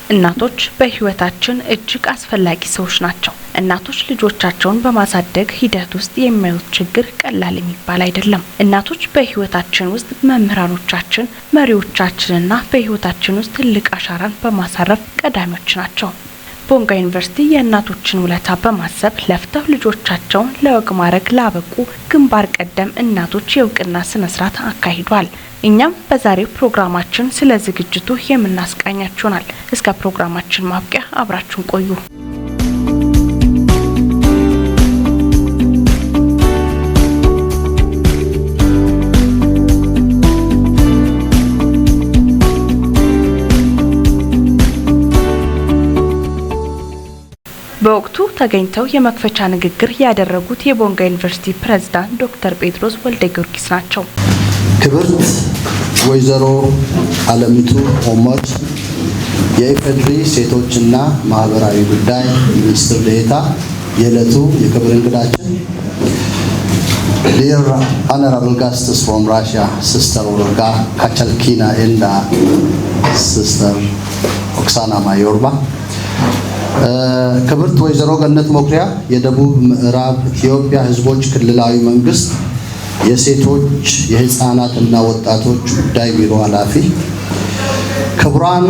እናቶች በሕይወታችን እጅግ አስፈላጊ ሰዎች ናቸው። እናቶች ልጆቻቸውን በማሳደግ ሂደት ውስጥ የሚያዩት ችግር ቀላል የሚባል አይደለም። እናቶች በሕይወታችን ውስጥ መምህራኖቻችን፣ መሪዎቻችንና በሕይወታችን ውስጥ ትልቅ አሻራን በማሳረፍ ቀዳሚዎች ናቸው። ቦንጋ ዩኒቨርሲቲ የእናቶችን ውለታ በማሰብ ለፍተው ልጆቻቸውን ለወግ ማዕረግ ላበቁ ግንባር ቀደም እናቶች የእውቅና ስነ ስርዓት አካሂዷል። እኛም በዛሬው ፕሮግራማችን ስለ ዝግጅቱ የምናስቃኛችሁ ይሆናል። እስከ ፕሮግራማችን ማብቂያ አብራችሁን ቆዩ። በወቅቱ ተገኝተው የመክፈቻ ንግግር ያደረጉት የቦንጋ ዩኒቨርሲቲ ፕሬዝዳንት ዶክተር ጴጥሮስ ወልደ ጊዮርጊስ ናቸው። ክብርት ወይዘሮ አለሚቱ ኦሞድ፣ የኢፌዴሪ ሴቶችና ማህበራዊ ጉዳይ ሚኒስትር ዴኤታ፣ የዕለቱ የክብር እንግዳችን፣ Dear honorable guests from Russia, Sister Olga Kachalkina and Sister Oksana Mayorova, ክብርት ወይዘሮ ገነት መኩሪያ፣ የደቡብ ምዕራብ ኢትዮጵያ ሕዝቦች ክልላዊ መንግስት የሴቶች፣ የህፃናትና ወጣቶች ጉዳይ ቢሮ ኃላፊ፣ ክቡራን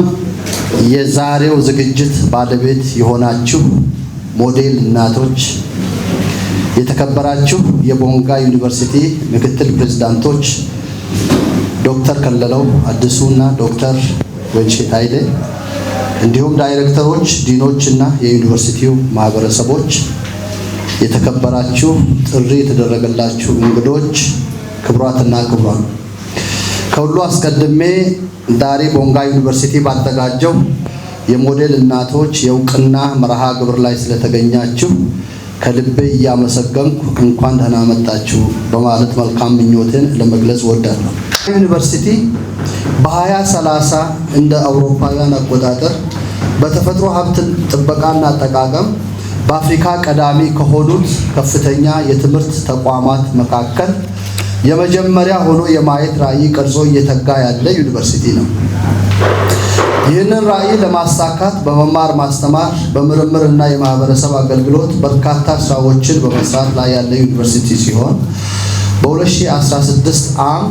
የዛሬው ዝግጅት ባለቤት የሆናችሁ ሞዴል እናቶች፣ የተከበራችሁ የቦንጋ ዩኒቨርሲቲ ምክትል ፕሬዝዳንቶች ዶክተር ከለለው አዲሱ እና ዶክተር ወይንሸት ኃይሌ፣ እንዲሁም ዳይሬክተሮች፣ ዲኖች እና የዩኒቨርሲቲው ማህበረሰቦች፣ የተከበራችሁ ጥሪ የተደረገላችሁ እንግዶች፣ ክቡራትና ክቡራን፣ ከሁሉ አስቀድሜ ዛሬ ቦንጋ ዩኒቨርሲቲ ባዘጋጀው የሞዴል እናቶች የእውቅና መርሃ ግብር ላይ ስለተገኛችሁ ከልቤ እያመሰገንኩ እንኳን ደህና መጣችሁ በማለት መልካም ምኞቴን ለመግለጽ እወዳለሁ። ዩኒቨርሲቲ በ2030 እንደ አውሮፓውያን አቆጣጠር በተፈጥሮ ሀብት ጥበቃና አጠቃቀም በአፍሪካ ቀዳሚ ከሆኑት ከፍተኛ የትምህርት ተቋማት መካከል የመጀመሪያ ሆኖ የማየት ራዕይ ቀርጾ እየተጋ ያለ ዩኒቨርሲቲ ነው። ይህንን ራዕይ ለማሳካት በመማር ማስተማር፣ በምርምር እና የማህበረሰብ አገልግሎት በርካታ ስራዎችን በመስራት ላይ ያለ ዩኒቨርሲቲ ሲሆን፣ በ2016 ዓ.ም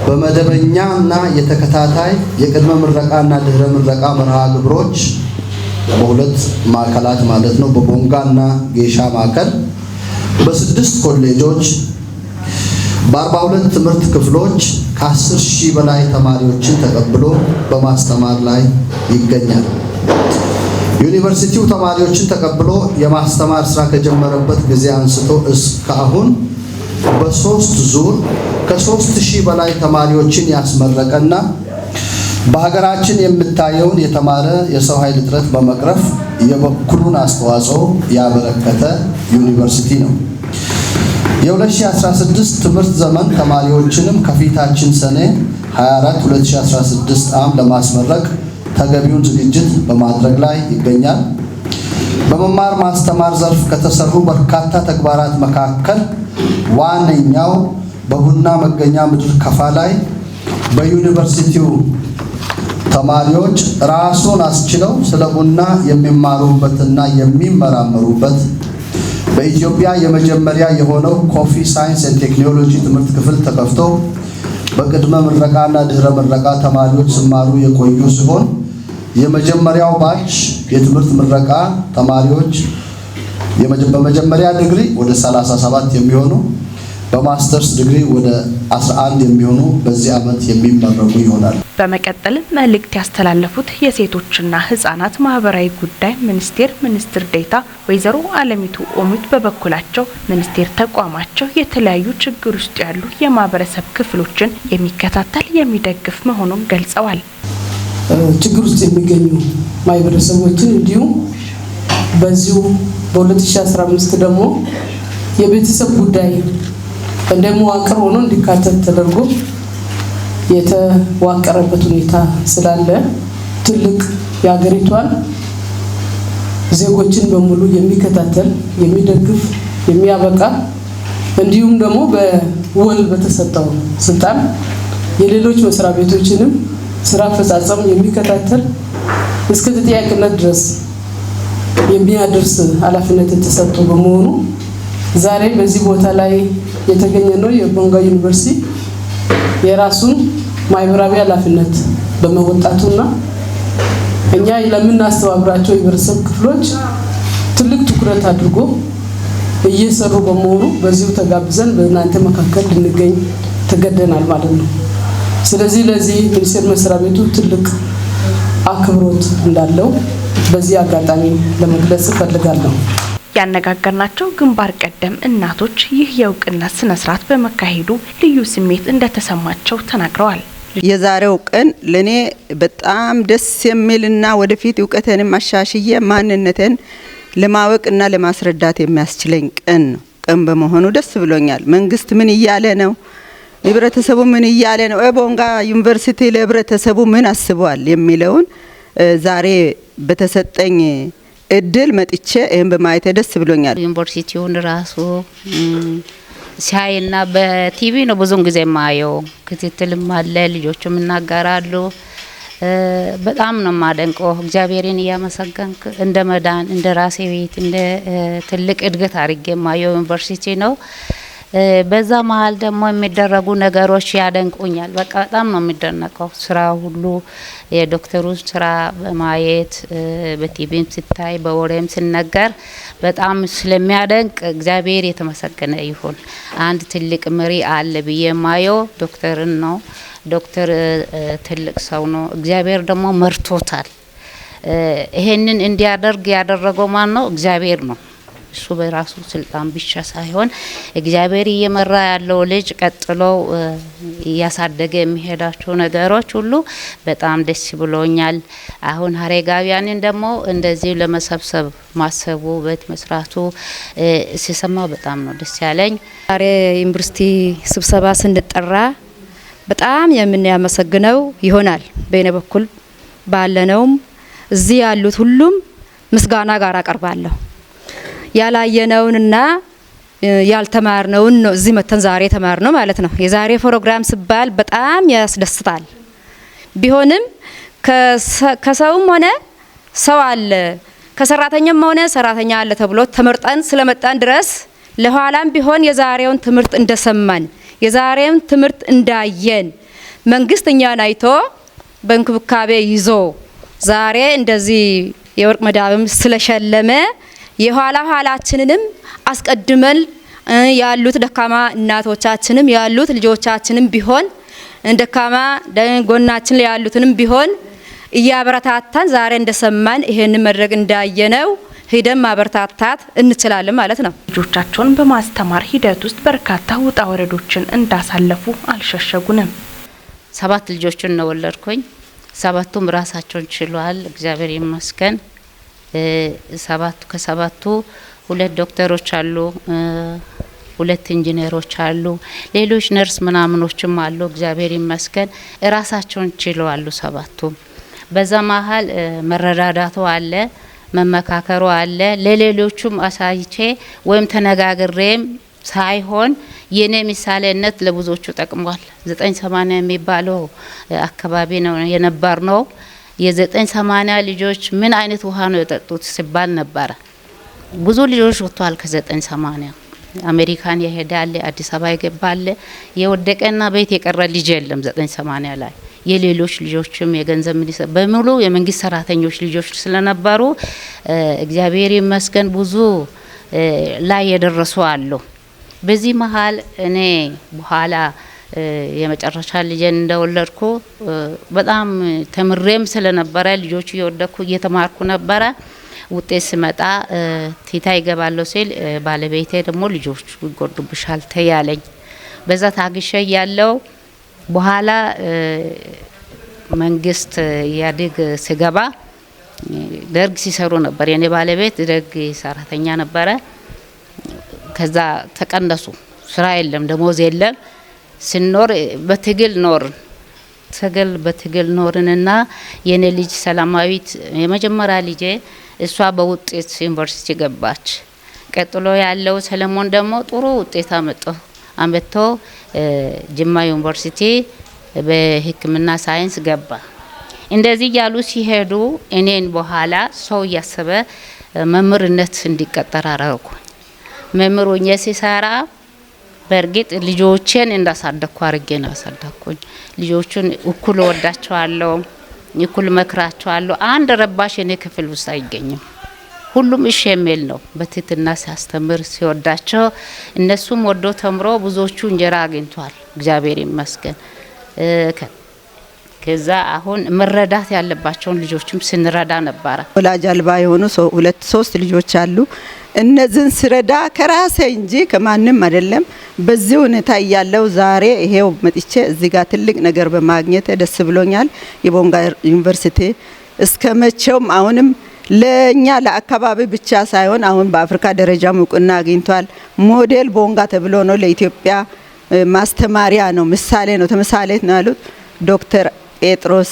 በመደበኛ እና የተከታታይ የቅድመ ምረቃ እና ድህረ ምረቃ መርሃ ግብሮች በሁለት ማዕከላት፣ ማለት ነው በቦንጋ እና ጌሻ ማዕከል፣ በስድስት ኮሌጆች፣ በ42 ትምህርት ክፍሎች ከ10,000 በላይ ተማሪዎችን ተቀብሎ በማስተማር ላይ ይገኛል። ዩኒቨርሲቲው ተማሪዎችን ተቀብሎ የማስተማር ስራ ከጀመረበት ጊዜ አንስቶ እስካሁን በሶስት ዙር ከ3,000 በላይ ተማሪዎችን ያስመረቀና በሀገራችን የምታየውን የተማረ የሰው ኃይል እጥረት በመቅረፍ የበኩሉን አስተዋጽኦ ያበረከተ ዩኒቨርሲቲ ነው። የ2016 ትምህርት ዘመን ተማሪዎችንም ከፊታችን ሰኔ 24 2016 ዓ.ም ለማስመረቅ ተገቢውን ዝግጅት በማድረግ ላይ ይገኛል። በመማር ማስተማር ዘርፍ ከተሰሩ በርካታ ተግባራት መካከል ዋነኛው በቡና መገኛ ምድር ከፋ ላይ በዩኒቨርሲቲው ተማሪዎች ራሱን አስችለው ስለ ቡና የሚማሩበትና የሚመራመሩበት በኢትዮጵያ የመጀመሪያ የሆነው Coffee Science and Technology ትምህርት ክፍል ተከፍቶ በቅድመ ምረቃና ድህረ ምረቃ ተማሪዎች ሲማሩ የቆዩ ሲሆን፣ የመጀመሪያው batch የትምህርት ምረቃ ተማሪዎች በመጀመሪያ ዲግሪ ወደ 37 የሚሆኑ፣ በማስተርስ ዲግሪ ወደ 11 የሚሆኑ በዚህ ዓመት የሚመረቁ ይሆናል። በመቀጠልም መልእክት ያስተላለፉት የሴቶችና ህጻናት ማህበራዊ ጉዳይ ሚኒስቴር ሚኒስትር ዴኤታ ወይዘሮ አለሚቱ ኦሞድ በበኩላቸው ሚኒስቴር ተቋማቸው የተለያዩ ችግር ውስጥ ያሉ የማህበረሰብ ክፍሎችን የሚከታተል፣ የሚደግፍ መሆኑን ገልጸዋል። ችግር ውስጥ የሚገኙ ማህበረሰቦችን፣ እንዲሁም በዚሁ በ2015 ደግሞ የቤተሰብ ጉዳይ እንደ መዋቅር ሆኖ እንዲካተት ተደርጎ የተዋቀረበት ሁኔታ ስላለ፣ ትልቅ የሀገሪቷን ዜጎችን በሙሉ የሚከታተል፣ የሚደግፍ፣ የሚያበቃ፣ እንዲሁም ደግሞ በውል በተሰጠው ስልጣን የሌሎች መስሪያ ቤቶችንም ስራ አፈጻጸም የሚከታተል እስከ ተጠያቂነት ድረስ የሚያደርስ ኃላፊነት የተሰጠው በመሆኑ ዛሬ በዚህ ቦታ ላይ የተገኘ ነው የቦንጋ ዩኒቨርሲቲ የራሱን ማህበራዊ ኃላፊነት በመወጣቱና እኛ ለምናስተባብራቸው የህብረተሰብ ክፍሎች ትልቅ ትኩረት አድርጎ እየሰሩ በመሆኑ በዚሁ ተጋብዘን በእናንተ መካከል ልንገኝ ተገደናል ማለት ነው። ስለዚህ ለዚህ ሚኒስቴር መስሪያ ቤቱ ትልቅ አክብሮት እንዳለው በዚህ አጋጣሚ ለመግለጽ እፈልጋለሁ። ያነጋገርናቸው ግንባር ቀደም እናቶች ይህ የእውቅና ስነ ስርዓት በመካሄዱ ልዩ ስሜት እንደተሰማቸው ተናግረዋል። የዛሬው ቀን ለኔ በጣም ደስ የሚልና ወደፊት እውቀቴንም አሻሽዬ ማንነቴን ለማወቅና ለማስረዳት የሚያስችለኝ ቀን ነው። ቀን በመሆኑ ደስ ብሎኛል። መንግስት ምን እያለ ነው? ህብረተሰቡ ምን እያለ ነው? ቦንጋ ዩኒቨርሲቲ ለህብረተሰቡ ምን አስቧል የሚለውን ዛሬ በተሰጠኝ እድል መጥቼ ይህን በማየቴ ደስ ብሎኛል። ዩኒቨርሲቲውን ራሱ ሲያይና በቲቪ ነው ብዙውን ጊዜ የማየው። ክትትልም አለ፣ ልጆቹም ይናገራሉ። በጣም ነው የማደንቀው። እግዚአብሔርን እያመሰገንክ እንደ መዳን፣ እንደ ራሴ ቤት፣ እንደ ትልቅ እድገት አድርጌ የማየው ዩኒቨርሲቲ ነው። በዛ መሀል ደግሞ የሚደረጉ ነገሮች ያደንቁኛል። በቃ በጣም ነው የሚደነቀው ስራ ሁሉ፣ የዶክተሩ ስራ በማየት፣ በቲቪም ሲታይ በወሬም ሲነገር በጣም ስለሚያደንቅ እግዚአብሔር የተመሰገነ ይሁን። አንድ ትልቅ መሪ አለ ብዬ የማየው ዶክተርን ነው። ዶክተር ትልቅ ሰው ነው። እግዚአብሔር ደግሞ መርቶታል። ይሄንን እንዲያደርግ ያደረገው ማን ነው? እግዚአብሔር ነው። እሱ በራሱ ስልጣን ብቻ ሳይሆን እግዚአብሔር እየመራ ያለው ልጅ ቀጥሎ እያሳደገ የሚሄዳቸው ነገሮች ሁሉ በጣም ደስ ብሎኛል። አሁን ሀሬጋውያንን ደግሞ እንደዚህ ለመሰብሰብ ማሰቡ፣ ቤት መስራቱ ሲሰማ በጣም ነው ደስ ያለኝ። ዛሬ ዩኒቨርሲቲ ስብሰባ ስንጠራ በጣም የምናመሰግነው ይሆናል። በእኔ በኩል ባለነውም እዚህ ያሉት ሁሉም ምስጋና ጋር አቀርባለሁ። ያላየነውንና ያልተማርነውን ነው እዚህ መተን ዛሬ ተማርነው ማለት ነው። የዛሬ ፕሮግራም ሲባል በጣም ያስደስታል። ቢሆንም ከሰውም ሆነ ሰው አለ፣ ከሰራተኛም ሆነ ሰራተኛ አለ ተብሎ ተመርጠን ስለመጣን ድረስ ለኋላም ቢሆን የዛሬውን ትምህርት እንደሰማን፣ የዛሬውን ትምህርት እንዳየን፣ መንግስት እኛን አይቶ በእንክብካቤ ይዞ ዛሬ እንደዚህ የወርቅ መዳብም ስለሸለመ የኋላ ኋላችንንም አስቀድመን ያሉት ደካማ እናቶቻችንም ያሉት ልጆቻችንም ቢሆን፣ ደካማ ጎናችን ላይ ያሉትንም ቢሆን እያበረታታን ዛሬ እንደሰማን ይሄንን መድረግ እንዳየነው ሂደን ማበረታታት እንችላለን ማለት ነው። ልጆቻቸውን በማስተማር ሂደት ውስጥ በርካታ ውጣ ወረዶችን እንዳሳለፉ አልሸሸጉንም። ሰባት ልጆችን ነው ወለድኩኝ። ሰባቱም ራሳቸውን ችለዋል፣ እግዚአብሔር ይመስገን። ሰባቱ ከሰባቱ ሁለት ዶክተሮች አሉ፣ ሁለት ኢንጂነሮች አሉ፣ ሌሎች ነርስ ምናምኖችም አሉ። እግዚአብሔር ይመስገን ራሳቸውን ችለዋሉ ሰባቱም። በዛ መሀል መረዳዳቱ አለ፣ መመካከሩ አለ። ለሌሎቹም አሳይቼ ወይም ተነጋግሬም ሳይሆን የኔ ምሳሌነት ለብዙዎቹ ጠቅሟል። 980 የሚባለው አካባቢ ነው የነበር ነው። የ980 ልጆች ምን አይነት ውሃ ነው የጠጡት ሲባል ነበረ። ብዙ ልጆች ወጥተዋል ከ980። አሜሪካን የሄደ አለ፣ አዲስ አበባ የገባ አለ። የወደቀና ቤት የቀረ ልጅ የለም 980 ላይ። የሌሎች ልጆችም የገንዘብ ሚኒስትር በሙሉ የመንግስት ሰራተኞች ልጆች ስለነበሩ እግዚአብሔር ይመስገን ብዙ ላይ የደረሱ አሉ። በዚህ መሀል እኔ በኋላ የመጨረሻ ልጄን እንደወለድኩ በጣም ተምሬም ስለነበረ ልጆቹ እየወደኩ እየተማርኩ ነበረ። ውጤት ስመጣ ቲታ ይገባለሁ ሲል ባለቤቴ ደግሞ ልጆቹ ይጎዱብሻል ተያለኝ። በዛ ታግሼ ያለው በኋላ መንግስት ኢህአዴግ ስገባ ደርግ ሲሰሩ ነበር። የኔ ባለቤት ደርግ ሰራተኛ ነበረ። ከዛ ተቀነሱ። ስራ የለም፣ ደሞዝ የለም። ስኖር በትግል ኖርን። ትግል በትግል ኖርንና የኔ ልጅ ሰላማዊት የመጀመሪያ ልጄ እሷ በውጤት ዩኒቨርሲቲ ገባች። ቀጥሎ ያለው ሰለሞን ደግሞ ጥሩ ውጤት አመጥቶ ጅማ ዩኒቨርሲቲ በሕክምና ሳይንስ ገባ። እንደዚህ እያሉ ሲሄዱ እኔን በኋላ ሰው እያሰበ መምህርነት እንዲቀጠር አረጉኝ። መምህር ሆኜ ሲሰራ በእርግጥ ልጆቼን እንዳሳደግኩ አድርጌ ነው ያሳደግኩኝ። ልጆቹን እኩል እወዳቸዋለሁ፣ እኩል መክራቸዋለሁ። አንድ ረባሽ እኔ ክፍል ውስጥ አይገኝም። ሁሉም እሺ የሚል ነው። በትህትና ሲያስተምር ሲወዳቸው፣ እነሱም ወዶ ተምሮ ብዙዎቹ እንጀራ አግኝቷል። እግዚአብሔር ይመስገን። ከዛ አሁን መረዳት ያለባቸውን ልጆችም ስንረዳ ነበረ። ወላጅ አልባ የሆኑ ሁለት ሶስት ልጆች አሉ። እነዚህን ስረዳ ከራሴ እንጂ ከማንም አይደለም። በዚህ ሁኔታ እያለው ዛሬ ይሄው መጥቼ እዚህ ጋር ትልቅ ነገር በማግኘት ደስ ብሎኛል። የቦንጋ ዩኒቨርሲቲ እስከ መቼውም አሁንም ለኛ ለአካባቢ ብቻ ሳይሆን አሁን በአፍሪካ ደረጃም እውቅና አግኝቷል። ሞዴል ቦንጋ ተብሎ ነው ለኢትዮጵያ ማስተማሪያ ነው፣ ምሳሌ ነው፣ ተምሳሌት ነው ያሉት ዶክተር ጴጥሮስ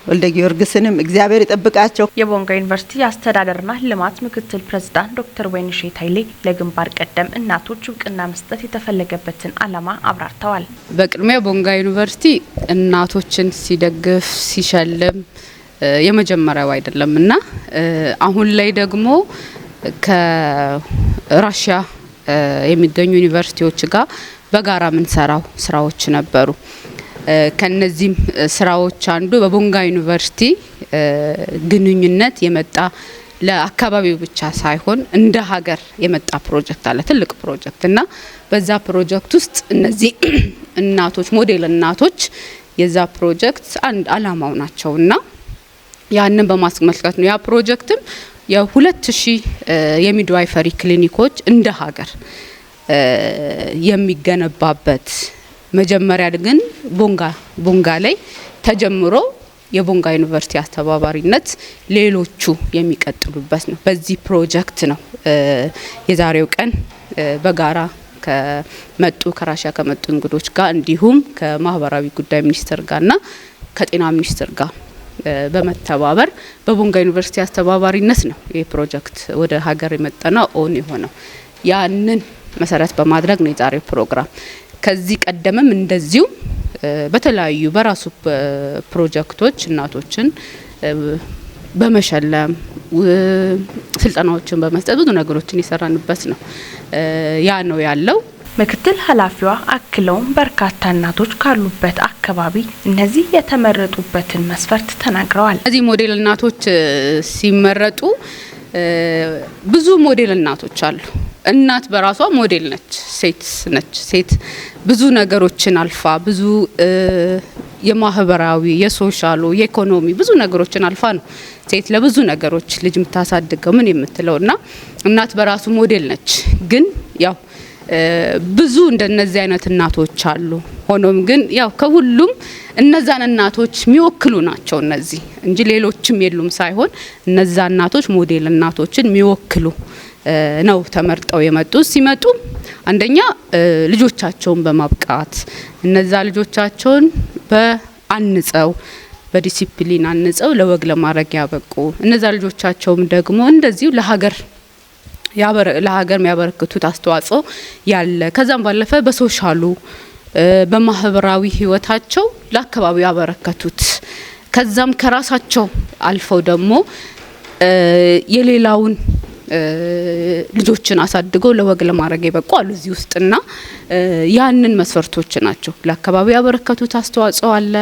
ወልደ ጊዮርጊስንም እግዚአብሔር ይጠብቃቸው። የቦንጋ ዩኒቨርሲቲ የአስተዳደርና ልማት ምክትል ፕሬዝዳንት ዶክተር ወይንሸት ኃይሌ ለግንባር ቀደም እናቶች እውቅና መስጠት የተፈለገበትን ዓላማ አብራርተዋል። በቅድሚያ ቦንጋ ዩኒቨርሲቲ እናቶችን ሲደግፍ ሲሸልም የመጀመሪያው አይደለም እና አሁን ላይ ደግሞ ከራሽያ የሚገኙ ዩኒቨርሲቲዎች ጋር በጋራ የምንሰራው ስራዎች ነበሩ። ከነዚህም ስራዎች አንዱ በቦንጋ ዩኒቨርሲቲ ግንኙነት የመጣ ለአካባቢው ብቻ ሳይሆን እንደ ሀገር የመጣ ፕሮጀክት አለ፣ ትልቅ ፕሮጀክት እና በዛ ፕሮጀክት ውስጥ እነዚህ እናቶች ሞዴል እናቶች የዛ ፕሮጀክት አንድ አላማው ናቸውና ያንን በማስመልከት ነው። ያ ፕሮጀክትም የ2000 የ midwifery ክሊኒኮች እንደ ሀገር የሚገነባበት መጀመሪያ ግን ቦንጋ ላይ ተጀምሮ የቦንጋ ዩኒቨርሲቲ አስተባባሪነት ሌሎቹ የሚቀጥሉበት ነው። በዚህ ፕሮጀክት ነው የዛሬው ቀን በጋራ ከመጡ ከራሽያ ከመጡ እንግዶች ጋር እንዲሁም ከማህበራዊ ጉዳይ ሚኒስቴር ጋርና ከጤና ሚኒስቴር ጋር በመተባበር በቦንጋ ዩኒቨርሲቲ አስተባባሪነት ነው ይህ ፕሮጀክት ወደ ሀገር የመጣና on የሆነው። ያንን መሰረት በማድረግ ነው የዛሬው ፕሮግራም። ከዚህ ቀደምም እንደዚሁ በተለያዩ በራሱ ፕሮጀክቶች እናቶችን በመሸለም ስልጠናዎችን በመስጠት ብዙ ነገሮችን የሰራንበት ነው። ያ ነው ያለው። ምክትል ኃላፊዋ አክለውም በርካታ እናቶች ካሉበት አካባቢ እነዚህ የተመረጡበትን መስፈርት ተናግረዋል። እነዚህ ሞዴል እናቶች ሲመረጡ ብዙ ሞዴል እናቶች አሉ። እናት በራሷ ሞዴል ነች፣ ሴት ነች። ሴት ብዙ ነገሮችን አልፋ ብዙ የማህበራዊ፣ የ social ኡ፣ የኢኮኖሚ ብዙ ነገሮችን አልፋ ነው ሴት ለብዙ ነገሮች ልጅ የምታሳድገው ምን የምትለውና እናት በራሱ ሞዴል ነች። ግን ያው ብዙ እንደነዚህ አይነት እናቶች አሉ። ሆኖም ግን ያው ከሁሉም እነዛን እናቶች የሚወክሉ ናቸው እነዚህ እንጂ ሌሎችም የሉም ሳይሆን እነዛ እናቶች ሞዴል እናቶችን የሚወክሉ ነው ተመርጠው የመጡ። ሲመጡ አንደኛ ልጆቻቸውን በማብቃት እነዛ ልጆቻቸውን በአንጸው በዲሲፕሊን አንጸው ለወግ ለማድረግ ያበቁ እነዛ ልጆቻቸውም ደግሞ እንደዚሁ ለሀገር የሚያበረክቱት አስተዋጽኦ ያለ ከዛም ባለፈ በ social ኡ በማህበራዊ ህይወታቸው ለአካባቢው ያበረከቱት ከዛም ከራሳቸው አልፈው ደግሞ የሌላውን ልጆችን አሳድገው ለወግ ለማድረግ የበቁ አሉ እዚህ ውስጥና ያንን መስፈርቶች ናቸው። ለአካባቢው ያበረከቱት አስተዋጽኦ አለ።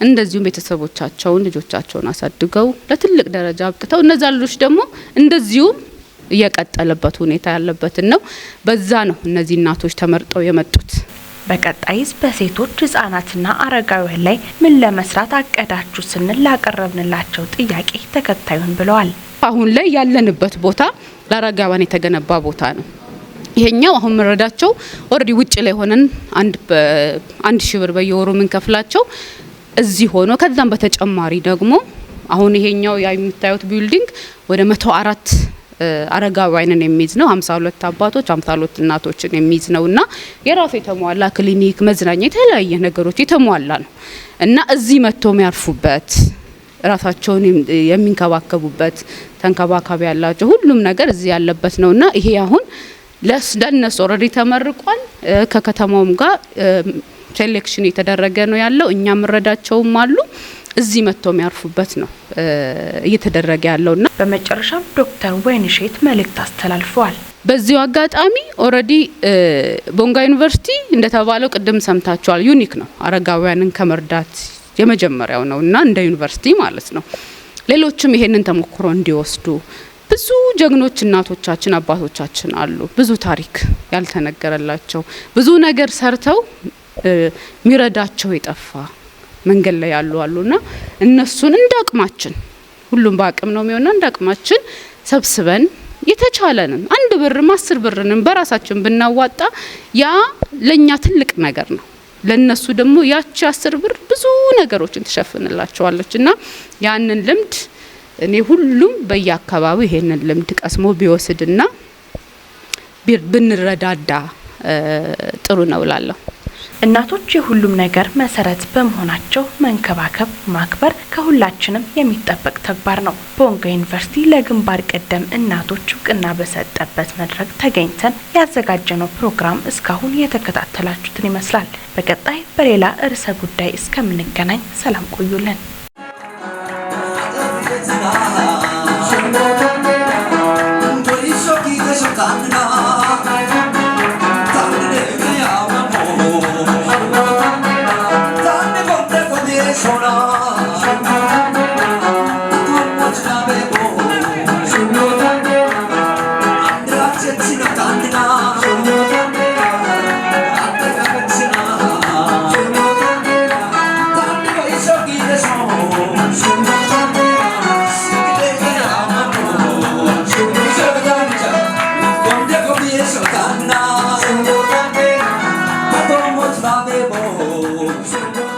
እንደዚሁም ቤተሰቦቻቸውን ልጆቻቸውን አሳድገው ለትልቅ ደረጃ አብቅተው እነዛ ልጆች ደግሞ እንደዚሁም እየቀጠለበት ሁኔታ ያለበት ነው። በዛ ነው እነዚህ እናቶች ተመርጠው የመጡት። በቀጣይስ በሴቶች ህጻናትና አረጋውያን ላይ ምን ለመስራት አቀዳችሁ ስንል ላቀረብንላቸው ጥያቄ ተከታዩን ብለዋል። አሁን ላይ ያለንበት ቦታ ለአረጋውያን የተገነባ ቦታ ነው። ይሄኛው አሁን መረዳቸው already ውጭ ላይ ሆነን 1000 ብር በየወሩ የምንከፍላቸው እዚህ ሆኖ ከዛም በተጨማሪ ደግሞ አሁን ይሄኛው የምታዩት building ወደ 104 አረጋውያንን የሚይዝ ነው። 52 አባቶች 52 እናቶችን የሚይዝ ነውና የራሱ የተሟላ ክሊኒክ፣ መዝናኛ፣ የተለያየ ነገሮች የተሟላ ነው እና እዚህ መጥተው የሚያርፉበት ራሳቸውን የሚንከባከቡበት ተንከባካቢ ያላቸው ሁሉም ነገር እዚህ ያለበት ነውና ይሄ አሁን ለነሱ already ተመርቋል። ከከተማውም ጋር selection የተደረገ ነው ያለው። እኛ ምረዳቸውም አሉ። እዚህ መጥተው የሚያርፉበት ነው እየተደረገ ያለውና። በመጨረሻም ዶክተር ወይንሼት መልእክት አስተላልፈዋል። በዚሁ አጋጣሚ already ቦንጋ ዩኒቨርሲቲ እንደተባለው ቅድም ሰምታችኋል፣ unique ነው። አረጋውያንን ከመርዳት የመጀመሪያው ነው እና እንደ ዩኒቨርሲቲ ማለት ነው። ሌሎችም ይሄንን ተሞክሮ እንዲወስዱ፣ ብዙ ጀግኖች እናቶቻችን አባቶቻችን አሉ። ብዙ ታሪክ ያልተነገረላቸው፣ ብዙ ነገር ሰርተው ሚረዳቸው የጠፋ መንገድ ላይ ያሉ አሉና እነሱን እንደ አቅማችን፣ ሁሉም በአቅም ነው የሚሆነው፣ እንደ አቅማችን ሰብስበን የተቻለንን 1 ብርም 10 ብርንም በራሳችን ብናዋጣ ያ ለኛ ትልቅ ነገር ነው። ለነሱ ደግሞ ያቺ 10 ብር ብዙ ነገሮችን ትሸፍንላቸዋለች እና ያንን ልምድ እኔ ሁሉም በየአካባቢው ይሄንን ልምድ ቀስሞ ቢወስድና ብንረዳዳ ጥሩ ነው እላለሁ። እናቶች የሁሉም ነገር መሰረት በመሆናቸው መንከባከብ፣ ማክበር ከሁላችንም የሚጠበቅ ተግባር ነው። ቦንጋ ዩኒቨርሲቲ ለግንባር ቀደም እናቶች እውቅና በሰጠበት መድረክ ተገኝተን ያዘጋጀነው ፕሮግራም እስካሁን የተከታተላችሁትን ይመስላል። በቀጣይ በሌላ ርዕሰ ጉዳይ እስከምንገናኝ ሰላም ቆዩልን። Thank you.